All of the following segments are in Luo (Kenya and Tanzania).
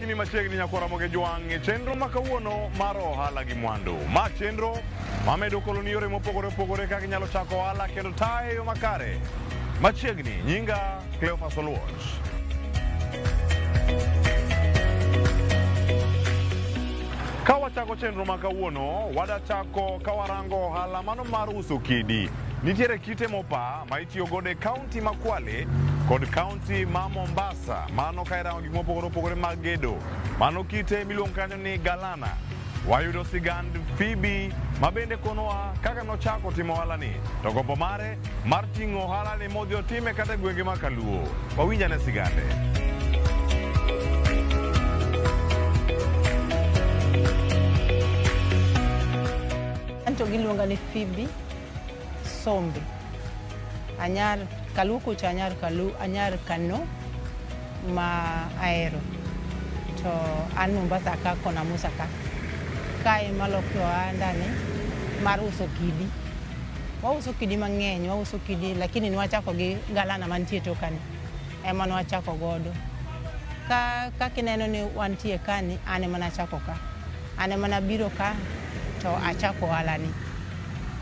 Arwakni machiegni nyakwara Ramogi Jwang' e chenro ma kawuono mar ohala gi mwandu. Ma chenro mamedo koloni yore mopogore opogore kaka inyalo chako ohala kendo taye e yo makare. Machiegni, nyinga Cleophas Oluoch. Ka wachako chenro ma kawuono, wadachako ka warango ohala mano mar uso kidi. Nitiere kite mopa ma itiyo godo e kaunti ma Kwale kod kaunti ma Mombasa. Mano ka irango gik mopogore opogore mag gedo. Mano kite miluongo kanyo ni Galana. Wayudo sigand Phoebe ma bende konowa kaka nochako timo ohala ni. To gombo mare mar ting'o ohala ni modhi otime kata e gwenge ma Kaluo. Wawinj ane sigande. Anto giluonga ni Phoebe Sombe. Anyar Kaluo kucha anyar Kalu, anyar Kano ma ahero. To an Mombasa ka kona Musa ka. Kae maloko ohanda ni mar uso kidi. Wauso kidi mang'eny, wauso kidi lakini nwachako gi galana mantie tokani. Ema nwachako godo. Ka kakineno ni wantie kani, an ema nachako ka. An ema nabiro ka to achako ohala ni.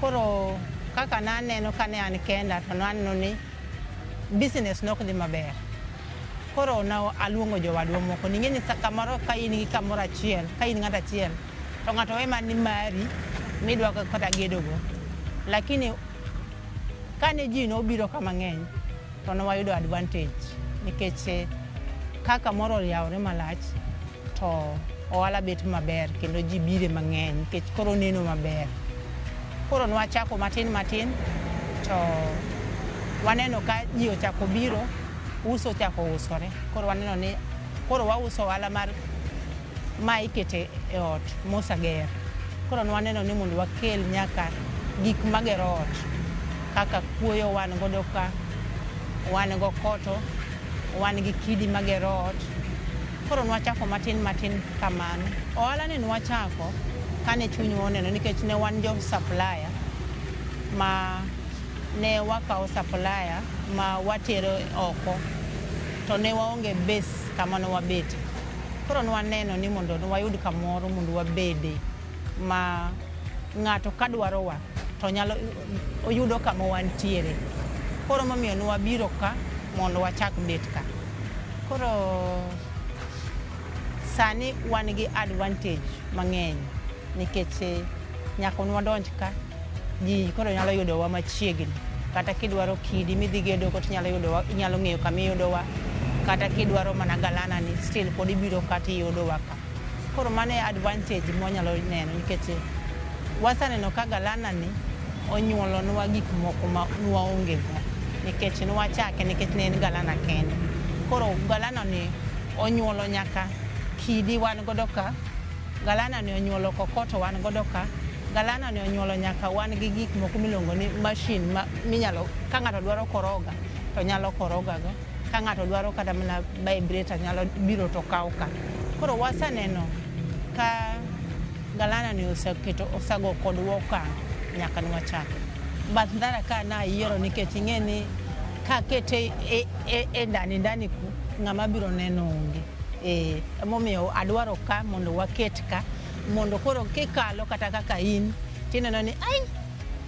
Koro kaka naneno kane an kenda to naneno ni business nok dhi maber. Koro na aluongo jowadwa moko. Ning'e ni kamoro ka in gi kamoro achiel, ka in ng'ato achiel, to ng'ato we mana ni mari midwa kata gedo go. Lakini kane ji nobiro ka mang'eny, to ne wayudo advantage nikech ka kamoro oyawore malach to ohala bet maber kendo ji bire mang'eny nikech koro neno maber. Koro nwachako matin matin to waneno ka ji ochako biro, uso ochako usore. Koro waneno ni koro wauso ohala mar ma ikete e ot moseger. Koro nwaneno ni mondo wakel nyaka gik magero ot kaka kuoyo wan godo ka, wan gokoto, wan gi kidi magero ot. Koro nwachako matin matin kamano. Ohala ni nwachako kane chunywa oneno nikech ne wan jo supplier ma ne wakawo supplier ma watero oko to ne waonge base kama ne wabete. Koro nwaneno ni mondo wayud kamoro mondo wabede ma ng'ato kadwarowa to nyalo oyudo kama wantiere. Koro momiyo ne wabiro ka mondo wachak bet ka. Koro sani wan gi advantage mang'eny nikech nyaka nwadonj ka ji koro nyalo yudowa machiegni. Kata kidwaro kidi midhi gedogo tinyalo yudowa, inyalo ng'eyo kama iyudowa. Kata kidwaro mana galana ni still pod ibiro ka tiyudowa ka. Koro mano e advantage mwanyalo neno nikech waseneno ka galana ni onyuolonwa gik moko ma nwaonge go nikech nwachake nikech ne en galana kende. Koro galana ni onyuolo nyaka kidi wan godo ka, galana ni onyuolo kokoto wan godo ka, galana ni onyuolo nyaka wan gi gik moko miluongo ni machine ma minyalo ka ng'ato dwaro koroga to nyalo koroga go, ka ng'ato dwaro kata mana vibrator nyalo biro to kawo ka. Koro waseneno ka galana ni oseketo osego kodwa okang' nyaka nwachake. Bath ndara ka nayiero nikech ing'e ni kakete e ndani ndani ku ng'ama biro neno onge. Emomiyo adwaro ka mondo waket ka mondo koro kikalo kata kaka in tineno ni ai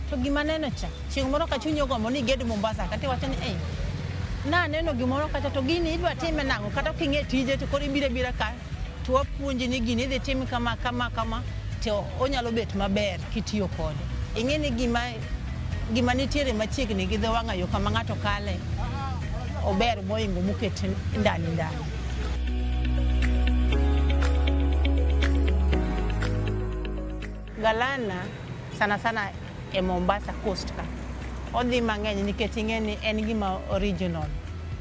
to gima neno cha chieng' moro ka chunyi ogombo ni iged Mombasa ka tiwacho ni ei naneno gimoro kacha to gini idwa time nang'o kata ok ing'e tije to koro ibiro abira ka to wapuonji ni gini idhi tim kama kama kama to onyalo bet maber kitiyo kode. Ing'e ni gima nitiere machiegni gi dho wang'a yo kama ng'ato kale ober mohingo moket ndani ndani. Galana sana sana e Mombasa coast ka odhi mang'eny nikech ing'e ni en gima original.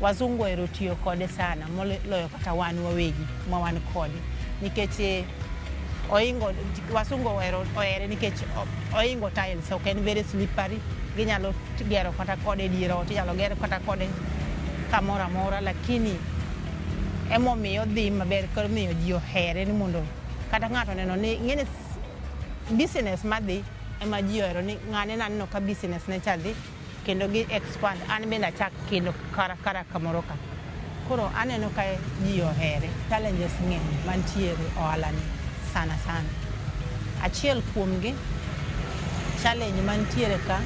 Wazungu ohero tiyo kode sana moloyo kata wan wawegi ma wan kode nikech oingo wasungu ohere nikech oingo tiles ok en very slippery ginyalo gero kata kode e dier ot inyalo ger kata kode kamoro amora lakini emomiyo odhi maber koro miyo ji ohere ni mondo kata ng'ato oneno ni ing'e ni business madhi ema ji ohero ni ng'ane naneno ka business ne cha dhi kendo gi expand an bende achak kendo kara kamoro ka. Koro aneno ka ji ohere. Challenges ng'eny mantiere ohala ni sana sana. Achiel kuomgi, challenge mantiere ka,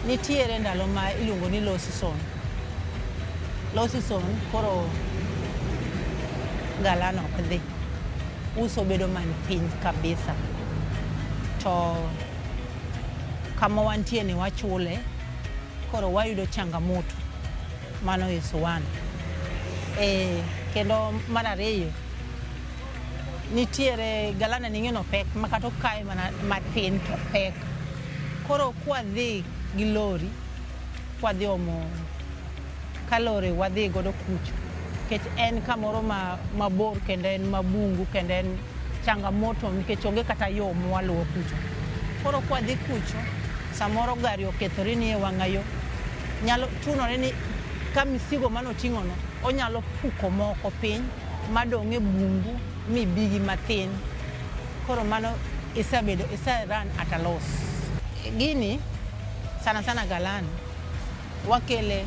nitiere ndalo ma iluongo ni low season. Low season koro galana ok dhi. Uso bedo man piny kabisa. To kama wantie ni wachule, koro wayudo changamoto. Mano is one. Kendo mar ariyo, nitiere galana ni ing'e pek ma kata okawe mana matin to pek. Koro kwadhi gi lori, kwadhi omo ka lori wadhi godo kucho. Nikech en kamoro mabor kendo en mabungu kendo en changamoto nikech onge kata yo mwaluwo kucho. Koro kwadhi kucho, samoro gari okethore ni e wang'a yo, nyalo chunore ni ka misigo manoting'o no, onyalo puko moko piny madong' e bungu mibigi mathin. Koro mano isebedo, ise run at a loss. Gini, sana sana galana, wakele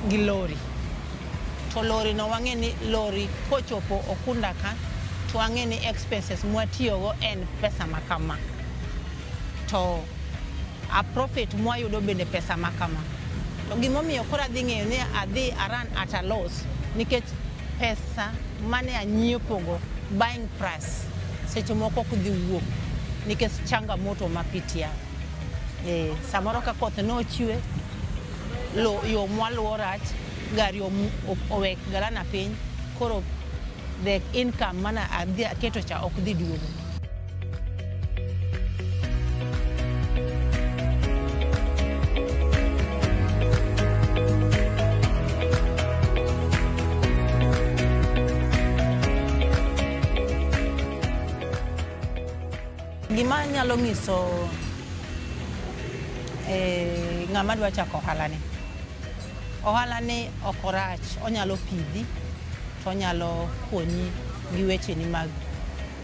gi lori. To lori no wang'e ni lori kochopo Okunda ka, to wang'e ni expenses mwatiyogo en pesa ma kama. To a profit mwayudo bende pesa ma kama. To gimomiyo koro adhi ng'eyo ni adhi a run at a loss, nikech pesa mane anyiepogo, buying price, seche moko ok dhi wuok nikech changamoto mapitia. Samoro ka koth nochwe, yo mwaluwo rach, gari owek galana piny, koro the income mana adhi aketo cha ok dhi duogo. Gima anyalo nyiso ng'ama dwa chako ohala ni, ohala ni ok orach, onyalo pidhi to onyalo konyi gi wecheni mag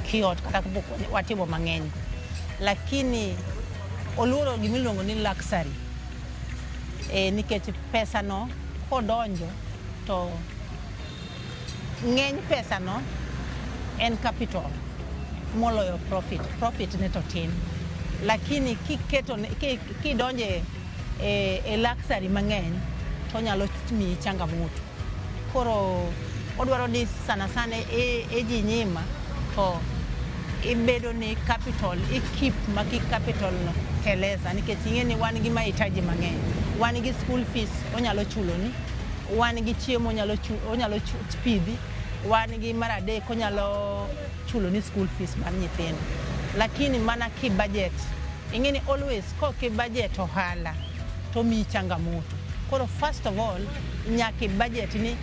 kiot kata kapok watimo mang'eny. Lakini oluoro gimiluongo ni luxury. Nikech pesa no kodonjo to ng'eny pesa no en capital moloyo profit. Profit ne to tin. Lakini kidonje e luxury mang'eny to onyalo miyi changamoto. Koro odwaro ni sana sana e ji nyima to ibedo ni capital, i keep ma kik capital no teleza nikech ing'e ni wan gi mahitaji mang'eny. Wan gi school fees onyalo chuloni, wan gi chiemo onyalo pidhi, wan gi mar adek onyalo chuloni school fees mar nyithindo. Lakini mana ki budget, ing'e ni always kok i budget ohala to miyi changamoto. Koro first of all, nyaka i budget ni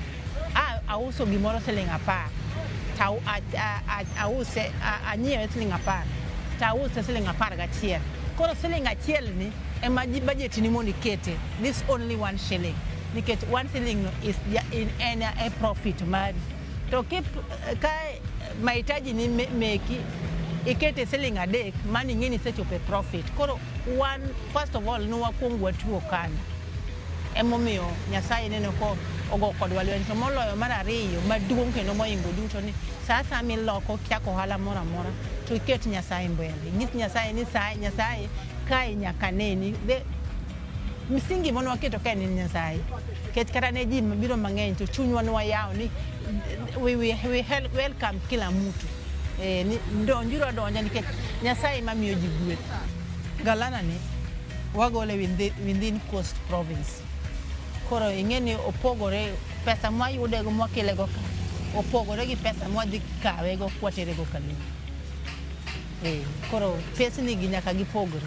auso gimoro siling 10, to ause, anyiewe siling 10, to ause siling 11. Koro siling 1 ni ema budget ni mondo ikete, this only 1 shilling. Nikech 1 shilling no is in en a profit mari. To ka mahitaji ni meki ikete siling 3, mano ing'e ni isechopo e profit. Koro one, first of all, nwakuong watuo kanyo. Emomiyo Nyasaye neno ko ogo kodwa lweny. To moloyo mar ariyo maduong' kendo mohingo duto ni sa asaya miloko kichako ohala moro amora to iket Nyasaye mbele. Inyis Nyasaye ni Nyasaye kae nyaka neni. Msingi mane waketo kae en Nyasaye. Nikech kata ne ji mabiro mang'eny to chunywa ne wayawo ni we welcome kila mtu. Ni donjuru adonja nikech Nyasaye ema miyo ji gweth. Galana ni wagole within Coast Province. Koro ing'e ni opogore pesa mwayudego mwakelego ka opogore gi pesa mwadhi kawego kwaterego Kaluo. Koro pesni gi nyaka gipogre.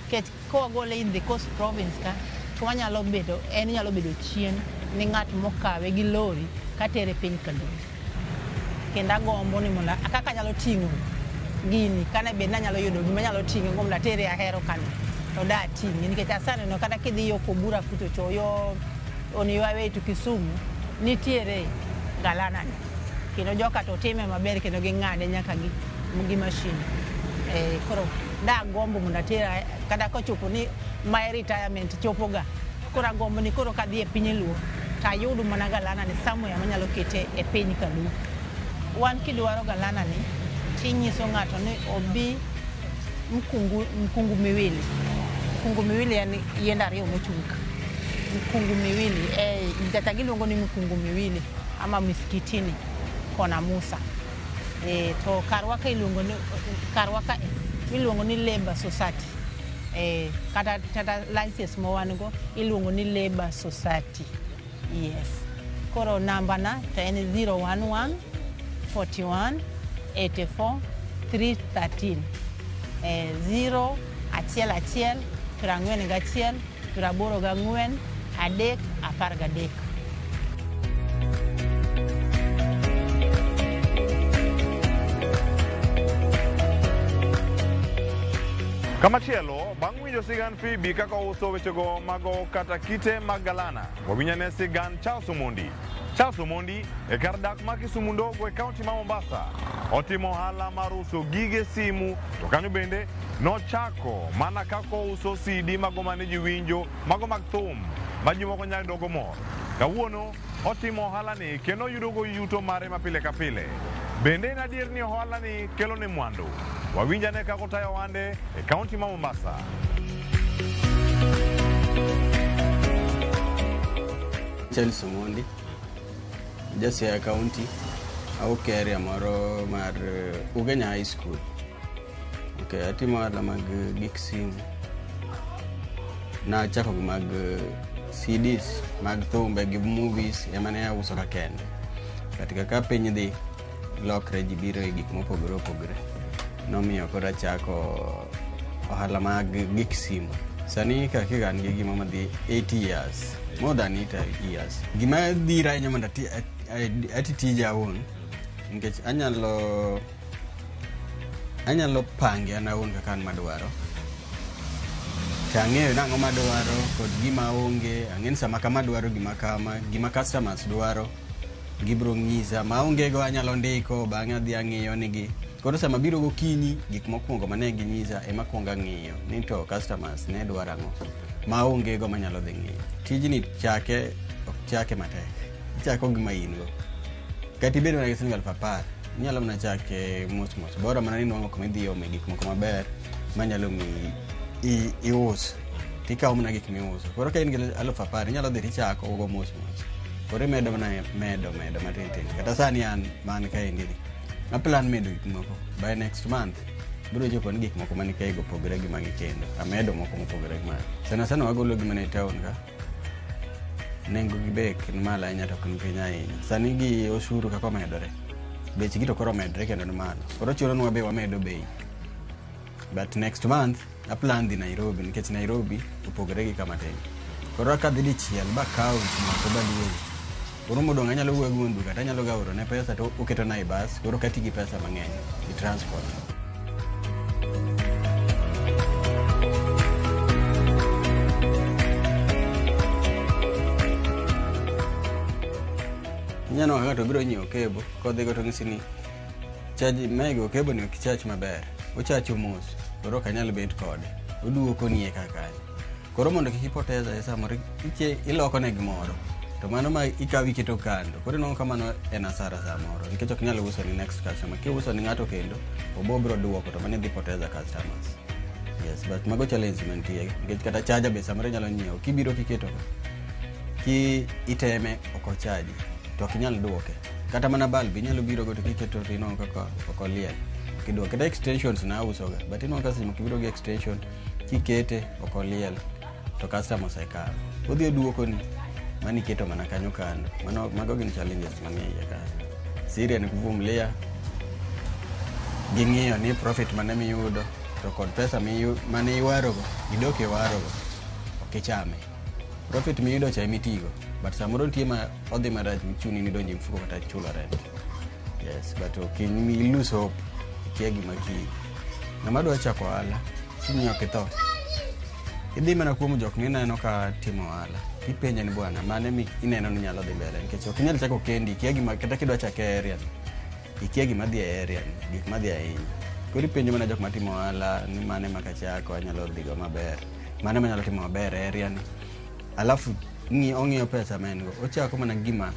Nikech kawagole in the Coast Province ka to wanyalo bedo, en nyalo bedo chien ni ng'at mokawe gi lori katere piny Kaluo. Kendo agombo ni mondo kaka anyalo ting'o gini kane bed ni anyalo yudo gima anyalo ting'e mondo atere Ahero kano to da ating'e nikech asaneno kata kidhi yo Kobura kucho cho yo on your way to Kisumu nitiere galana ni kendo joka to time maber kendo ging'ade nyaka gi machine. Koro da agombo mondo atere kata kochopo ni my retirement chopo ga koro agombo ni koro kadhi e piny Luo Tayud mana galana ni somewhere manyalo kete e piny Kaluo. Wan kidwaro galana ni tinyiso ng'ato ni obi mkungu, mkungu miwili. Mkungu miwili en yiende ariyo mochung' ka. Mkungu miwili, kata giluongo ni mkungu miwili ama miskitini kona Musa. To karwa ka iluongo ni karwa ka iluongo ni Labour Society. Kata license ma wan go iluongo ni Labour Society. Yes. Koro namba na to en 011 41 84 313. 0 achiel achiel 41 84 3 13. Kamachielo, bang' winjo sigand Phoebe kaka ouso wechego mago kata kite mag galana, wawinjane sigand Charles Omondi. Charles Omondi e kar dak ma Kisumu ndogo e kaunti ma Mombasa. Otimo ohala mar uso gige simu to kanyo bende nochako mana kaka ouso CD mago mane ji winjo, mago mag thum ma ji moko nyalo dogo mor. Kawuono otimo ohala ni kendo oyudogo yuto mare ma pile ka pile. Bende en adier ni ohala ni kelo ne mwandu? Wawinjane kaka otayo ohande e kaunti ma Mombasa. Charles Omondi, ja Siaya County, awuok e area moro mar Ugenya High School. Okay, atimo ohala mag gik simu. Nachako gi mag CDs mag thumbe gi movies ema ne auso ka kende. But kaka piny dhi lokre ji biro e gik mopogore opogore. Nomiyo koro achako ohala mag gik simu. Sani kaka an gi gima madhi 8 years, more than 8 years. Gima dhira ahinya mondo ati tija awuon, nikech anyalo pange an awuon kaka an madwaro. To ang'eyo nang'o madwaro kod gima aonge, ang'e ni sama kama adwaro gima kama, gima customers dwaro, gibiro ng'isa. Maonge go anyalo ndiko, bang'e adhi ang'iyo nigi. Koro sama biro gokinyi, gik mokwongo mane ginyisa ema akwongo ang'iyo ni to customers ne dwaro ang'o. Maonge go manyalo dhi ng'iyo. Tijni chake ok chake matek. Ichako gi ma in go. Kata ibed mana gi siling 10,000, inyalo mana chake mos mos. Bora mana ni inuang'o kuma idhi ome gik moko maber manyalo miyi ius. Tikawo mana gik miuso. Koro ka in gi 10,000, inyalo dhi tichako go mos mos. Koro imedo mana medo medo matin tin. Kata sani an man kaendi ni, aplan medo gik moko. By next month, biro chopo ni gik moko mani kae go opogore gi magi kendo. Amedo moko mopogore gi magi. Sana sana wagolo gi mana e town ka. Nengo gi be ok ni malo ahinya to ok ni piny ahinya. Sani gi osuru kaka omedore, bechgi to koro omedore kendo ni malo. Koro chunonwa be wamedo bei. But next month, aplan dhi Nairobi nikech Nairobi opogore gi kama tin. Koro kadhi dichiel bakawo gik moko baduogo. Koro modong' anyalo wuoyo gi wuon duka to anyalo ga orone pesa to oketona e bus koro ok ati gi pesa mang'eny gi transport. Inyalo nwang'o ka ng'ato biro nyiewo cable, kodhigo to onyisi ni charge mego cable ni ok charge maber, ochacho mos, koro ok anyal bet kode. Oduokoni e kaka kanyo. Koro mondo kik ipoteza e samoro ilokone gimoro to mano ma ikawo iketo kando. Koro inwang'o ka mano en asara samoro nikech ok inyal uso ni next customer. Kiuso ni ng'ato kendo, obo biro duoko to mano idhi poteza customers. Yes, but mago challenge mantie nikech kata charger be samoro inyalo nyiewo kibiro kiketo ka ki iteme ok ochaji to ok inyal duoke. Kata mana bulb inyalo biro go to kiketo to inwang'o kaka ok oliel. Kiduoke. Kata extensions na auso ga but inwang'o ka seche moko ibiro gi extension kikete ok oliel to customer osekawo. Odhi oduokoni mano iketo mana kanyo kando. Mano mago gin challenges manie iye kanyo. Siri en kuvumilia gi ng'iyo ni profit mane miyudo to kod pesa mane iwarogo idok iwarogo ok ichame. Profit miyudo cha emitigo but samoro nitie ma odhi marach michuni ni idonjo e mfuko kata chulo rent. Yes, but ok i lose hope ikia gima kiny. Ng'ama dwa chako ohala kiny ok itho. Idhi mana kuom jok mineno ka timo ohala tipenje ni bwana mane mi ineno ni nyalo dhi mbele nikech ok inyal chako kendi ikia gima kata kidwa chake e area ni ikia gima dhi e area ni gik madhi ahinya. Koro ipenjo mana jok matimo ohala ni mane ma kachako anyalo dhigo maber mane manyalo timo maber e area ni. Alafu Ong'iyo pesa ma en go, ochako mana gima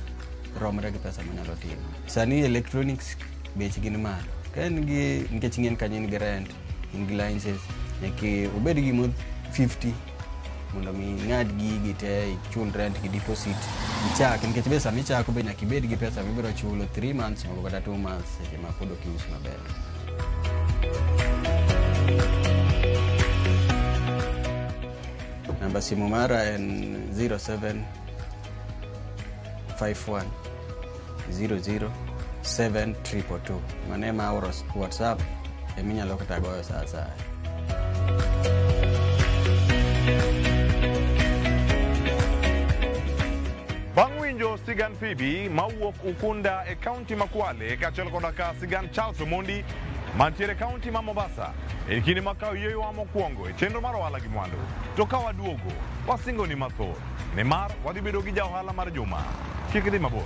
romre gi pesa monyalo timo. Sani electronics bechgi ni malo. Ka en gi, nikech ing'en kanyo in gi rent, in gi licenses, nyaka obed gi gimo 50 mondo mi ing'ad gigi te, ichul rent gi deposit, ichak. Nikech be sama ichako be nyaka ibed gi pesa mibiro chulo 3 months moko kata 2 months seche ma pod ok ius maber. Namba simu mara en 0751 00 7222. Mano ema aoro WhatsApp, eminyalo kata goyo sa asaya. Bang' winjo sigand Phoebe mawuok Ukunda e kaunti ma Kwale kaachiel koda ka sigand Charles Omondi mantiere e kaunti ma Mombasa, e kinde ma kawo yweyowa mokwongo e chenro mar ohala gi mwandu. To ka waduogo, wasingoni mathoth, nimar wadhi bedo gi ja ohala mar juma. Kik idhi mabor.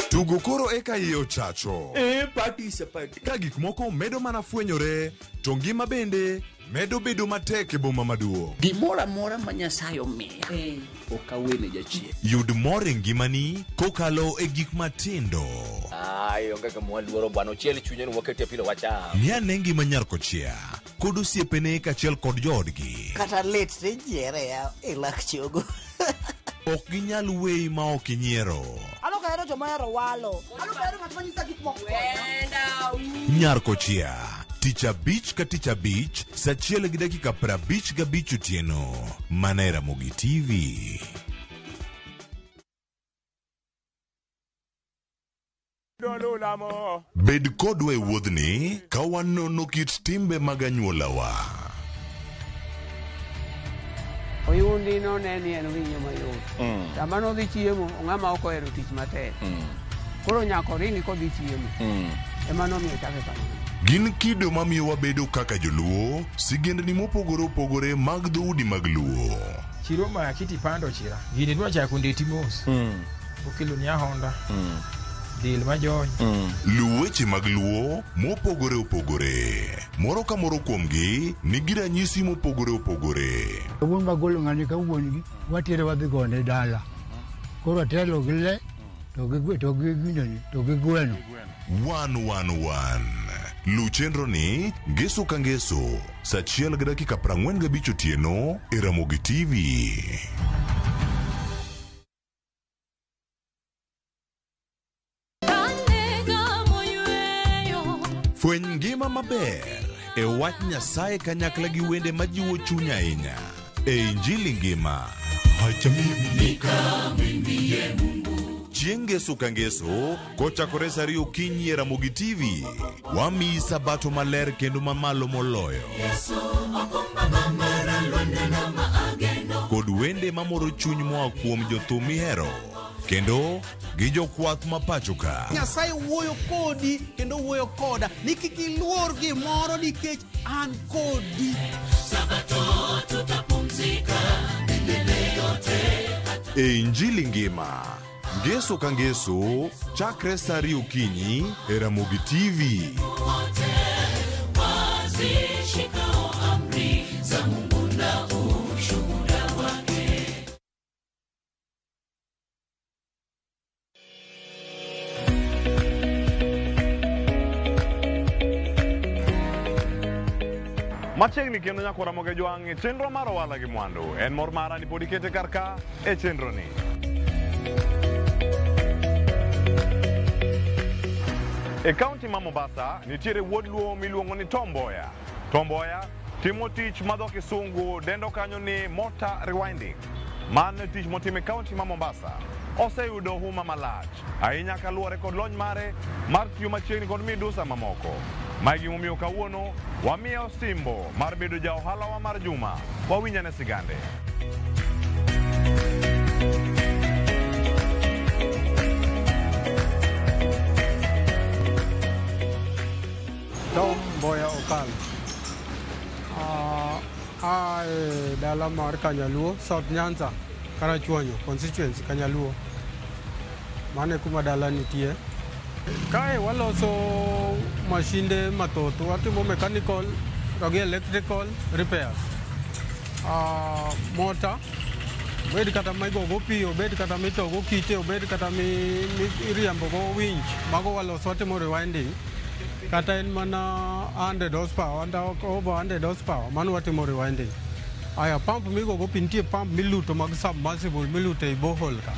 Tugo koro eka iye ochacho. E party is a party. Ka gik moko medo mana fwenyore, to ngima bende medo bedo matek e boma maduong'. Gimoro amora ma Nyasaye omiya ok awene jachien. Yud mor e ngimani kokalo e gik matindo. Ai, onge gima waluoro bwana, ochiel chunye ni wakete pilo wacham. Ng'i ane ngima nyar kochia kod osiepene kaachiel kod joodgi. Kata lit tijiere ya e lak chogo. Ok ginyal weyi ma ok inyiero. An ok ahero joma ohero walo. An ok ahero ng'at ma nyisa gik moko. Nyar kochia, tich abich ka tich abich, sa achiel gi dakika 55 otieno, mana e Ramogi TV. Bed kodwa e wuodhni ka wanono kit timbe mag anyuolawa. Oyundi none ni en winyo mayot. Sama nodhi chiemo, ng'ama ok ohero tich matek. Koro nyaka oringi kodhi chiemo. Ema nomiyo ochake kamano. Gin kido mamiyo wabedo kaka joluo, sigendni mopogore opogore mag dhoudi mag luo. Chiro maki tipando chira. Gini dwa chako ndeti mos. Okelo ni ahonda. Del majony. Luw weche mag luo mopogore opogore. Moro ka moro kuomgi nigi ranyisi mopogore opogore. Wuon magolo ng'ani ka wuon gi watere wadhi gone dala. Koro atelo gi le to gi to gi ginene to gi gweno. 111. Luw chenro ni ngeso ka ngeso sa achiel gi dakika 45 otieno e Ramogi TV. Fweny ngima maber e wach Nyasaye kanyakla gi wende majiwo chuny ahinya e Injili ngima. Chieng' ngeso ka ngeso kochakore sa ariyo okinyi e Ramogi TV, wamiyi sabato maler kendo mamalo moloyo. Kod wende mamoro chuny moa kuom jothum mihero kendo gi jokwath ma pacho ka. Nyasaye wuoyo kodi kendo wuoyo koda ni kik iluor gimoro nikech an kodi. E Injili ngima, ngeso ka ngeso, chakre sa ariyo okinyi e Ramogi TV. Machiegni kendo nyaka Ramogi Jwang' e chenro mar ohala gi mwandu. En mor mara ni pod ikete kar ka e chenro ni. E kaunti ma Mombasa nitiere wuod luo miluongo ni Tom Mboya. Tom Mboya timo tich ma dho kisungu dendo kanyo ni motor rewinding. Mano e tich motimo e kaunti ma Mombasa. Oseyudo huma malach ahinya kaluwore kod lony mare mar tiyo machiegni kod midusa mamoko. Ma e gimomiyo kawuono wamiye osimbo mar bedo ja ohalawa mar juma. Wawinj ane sigande. Tom Mboya Okalo. A e dala mar Kanyaluo, South Nyanza, Karachuonyo, constituency Kanyaluo. Mano e kuma dala nitie. Kae waloso mashinde mathoth, watimo mechanical to gi electrical repairs. Mota, obed kata migogo pi, obed kata mitogo kite, obed kata miriembogo winch, mago waloso, watimo rewinding. Kata en mana 100 horsepower, over 100 horsepower, mano watimo rewinding. Aya, pump migogo pi, nitie pump miluto mag submersible miluto ei borehole ka.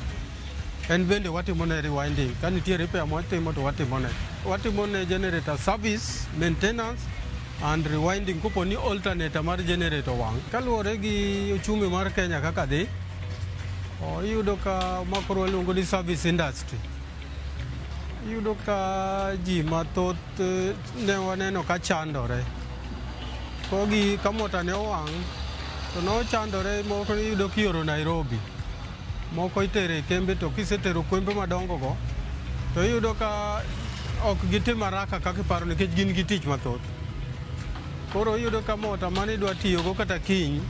En bende watimo ne rewinding. Ka nitie repair mwatimo to watimo ne. Watimo ne generator service, maintenance and rewinding kopo ni alternator mar generator wang'. Kaluwore gi uchumi mar Kenya kaka dhi, iyudo ka ma koro waluongo ni service industry. Iyudo ka ji mathoth ne waneno ka chandore. Kogi ka mota ne owang' to nochandore, moko iyudo kioro Nairobi. Moko itere kembe, to kisetero kembe madongo go to iyudo ka ok gitim haraka kaka iparo nikech gin gi tich mathoth. Koro iyudo ka mota mane idwa tiyogo kata kiny,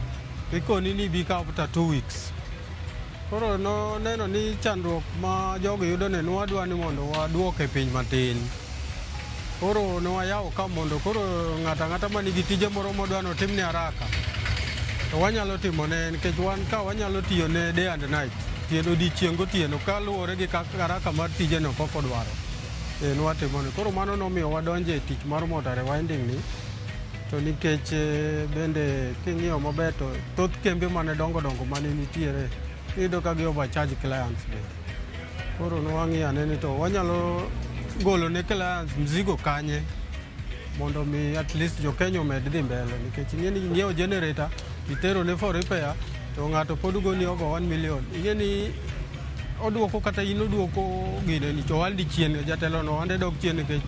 ikoni ni bi ka after 2 weeks. Koro no neno ni chandruok ma jogi yudo ne nwadwa ni mondo waduoke piny matin. Koro ne wayawo ka mondo koro ng'ato ang'ata manigi tije moro modwa notimne haraka to wanyalo timone, nikech wan ka wanyalo tiyo ne day and night, tieno odiochieng' gotieno kaluwore gi kaka haraka mar tijeno kaka odwaro. Nwatimone. Koro mano nomiyo wadonjo e tich mar motor rewinding ni, to nikech bende king'iyo maber to thoth kembe mane dongo dongo mane nitiere iyudo ka gi overcharge clients bende. Koro nwang'iyo ane ni to wanyalo golo ne clients mzigo kanye mondo mi at least jo Kenya omed dhi mbele, nikech ing'e ni ing'iewo generator itero ne for repair to ng'ato pod goni over 1 million, ing'e ni oduoko kata in oduoko gine ni to ohandi chien, jatelo no ohande dok chien, nikech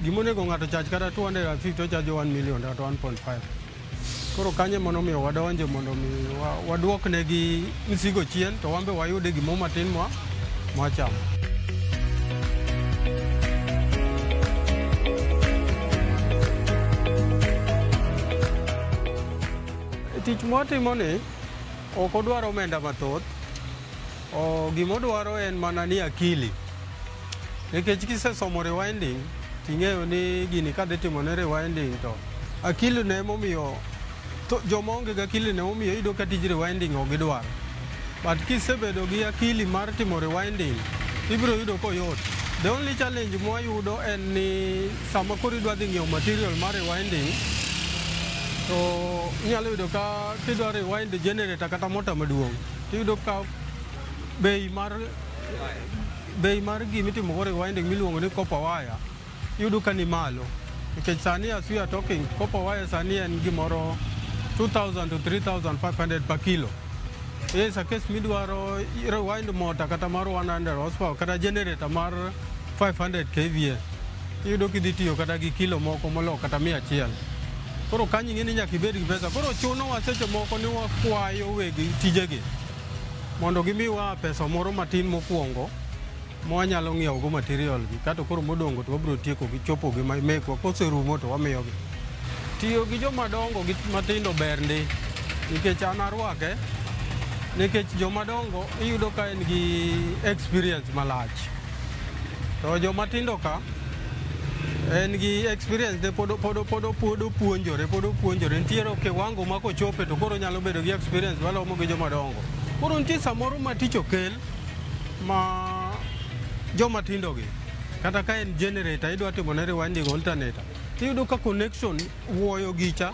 gimonego ng'ato charge kata 250 ochajo 1 million kata 1.5. Koro kanyo ema nomiyo wadonje mondo mi waduok negi mzigo chien to wan be wayude gimoro matin mwa mwachamo. Tich mwatimo ni ok odwar omenda mathoth. Gimodwaro en mana ni akili. Nikech kisesomo rewinding, ting'eyo ni gini kadhi timo ne rewinding to akili ne emomiyo to joma onge gi akili ne emomiyo iyudo ka tij rewinding ok gidwar. But kisebedo gi akili mar timo rewinding, ibiro yudo koyot. The only challenge mwayudo en ni sama koro idwa dhi ng'iewo material mar rewinding, to inyalo yudo ka kidwa rewind generator kata mota maduong', tiyudo ka bei mar gimitimo go rewinding miluongo ni copper wire iyudo ka ni malo, nikech sani as we are talking, copper wire sani en gimoro 2000 to 3500 per kilo. Yes, a case midwaro rewind motor kata mar 100 horsepower kata generator mar 500 kVA, iyudo kidhi tiyo kata gi kilo moko molo kata 100. Koro kanyo ing'e ni nyaka ibed gi pesa. Koro chunowa seche moko ni wakwayo weg tijegi mondo gimiwa pesa moro matin mokwongo mwanyalo ng'iewo go material gi, kato koro modong' to wabiro tieko gi chopo gi mekwa, koserumo to wamiyogi. Tiyo gi joma dongo gi matindo ber ndi, nikech an arwake, nikech joma dongo iyudo ka en gi experience malach, to joma tindo ka en gi experience ne pod opuonjore. Nitiere kiwango ma kochope to koro nyalo bedo gi experience malomo gi joma dongo. Koro nitie samoro ma tich okel ma joma tindo gi, kata ka en generator idwa timo ne rewinding alternator, tiyudo ka connection wuoyo gicha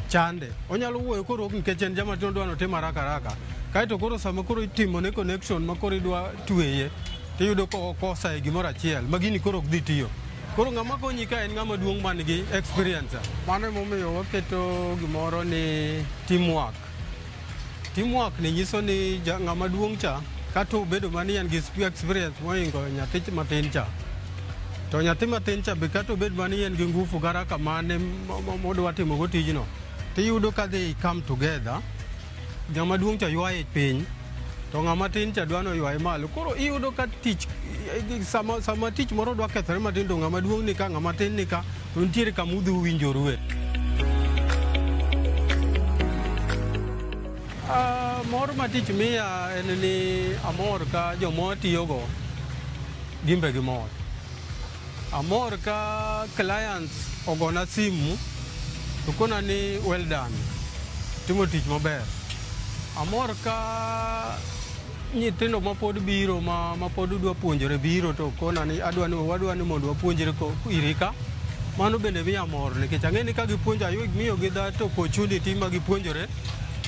chande, onyalo wuoyo koro ok nikech en jama tindo odwa notim haraka haraka, kaeto koro sama koro itimo ne connection ma koro idwa tweye, tiyudo ka okosa e gimoro achiel ma gini koro ok dhi tiyo. Koro ng'ama konyi ka en ng'ama duong' man gi experience. Mano emomiyo waketo gimoro ni teamwork. Teamwork ni nyiso ni ng'ama duong' cha kata obedo mani en gi experience mohingo nyathi matin cha, to nyathi matin cha be kata obed mani en gi ngufu garaka mane modwa timo go tijno, tiyudo ka they come together. Ng'ama duong' cha ywaye piny to ng'ama tin cha dwa noywaye malo. Koro iyudo ka tich sama tich moro dwa kethore matin, to ng'ama duong' ni ka, ng'ama tin ni ka, to nitiere kama udhi uwinjorue. Mor ma tich miya en ni amor ka joma tiyogo gimbe gimor. Amor ka clients ogona simu to kona ni well done, timo tich maber. Amor ka nyithindo mapod biro ma pod dwa puonjore biro to kona ni adwa ni wadwa ni mondo wapuonjre iri ka. Mano bende miya mor nikech ang'e ni ka gipuonjo miyogi that opportunity ma gipuonjore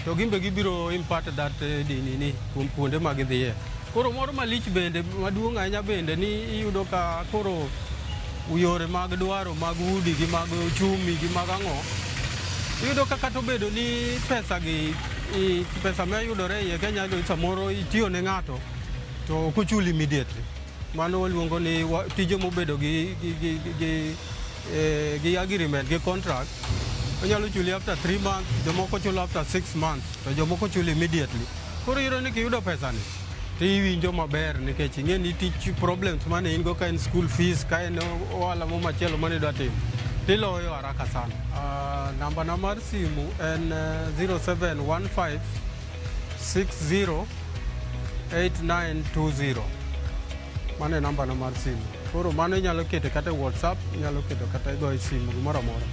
to gin be gibiro impart that dini ni kuom kuonde ma gidhiye. Koro moro malich bende maduong' ahinya bende ni iyudo ka koro yore mag dwaro mag udi gi mag uchumi gi mag ang'o iyudo ka kata obedo ni pesa gi pesa ma yudore iye Kenya samoro itiyo ne ng'ato to ok ochuli immediately. Mano waluongo ni tije mobedo gi agreement gi contract onyalo chuli after 3 months, jomoko chulo after 6 months to jomoko chulo immediately. Koro iyudo ni kiyudo pesa ni to iwinjo maber nikech ing'e ni tich problems mane in go ka en school fees ka en ohala mo machielo mane idwa timo tiloyo haraka sana. Namba na mar simu en 0715 60 8920. Mano e namba na mar simu. Koro mano inyalo keto kata e WhatsApp, inyalo keto kata igoyo simu gimoro amora.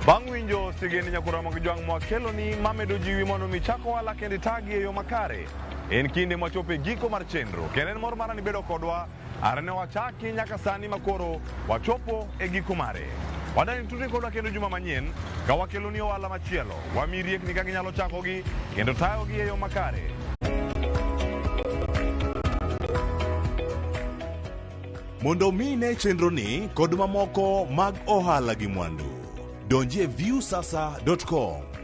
Bang' winjo sigend nyakura mag jwang' mwakeloni mamedo jiwi mondo mi chak ohala kendo itagi e yo makare. En kinde mwachopo e giko mar chenro kendo en mor mara ni bedo kodwa are ne wachaki nyaka sani makoro wachopo e giko mare. Wadani tudri kodwa kendo juma manyien ka wakeloni ohala machielo. Wamiyi riekni kaka inyalo chakogi kendo tayogi e yo makare. Mondo mi ine chenroni kod mamoko mag ohala gi mwandu, donji e viusasa.com.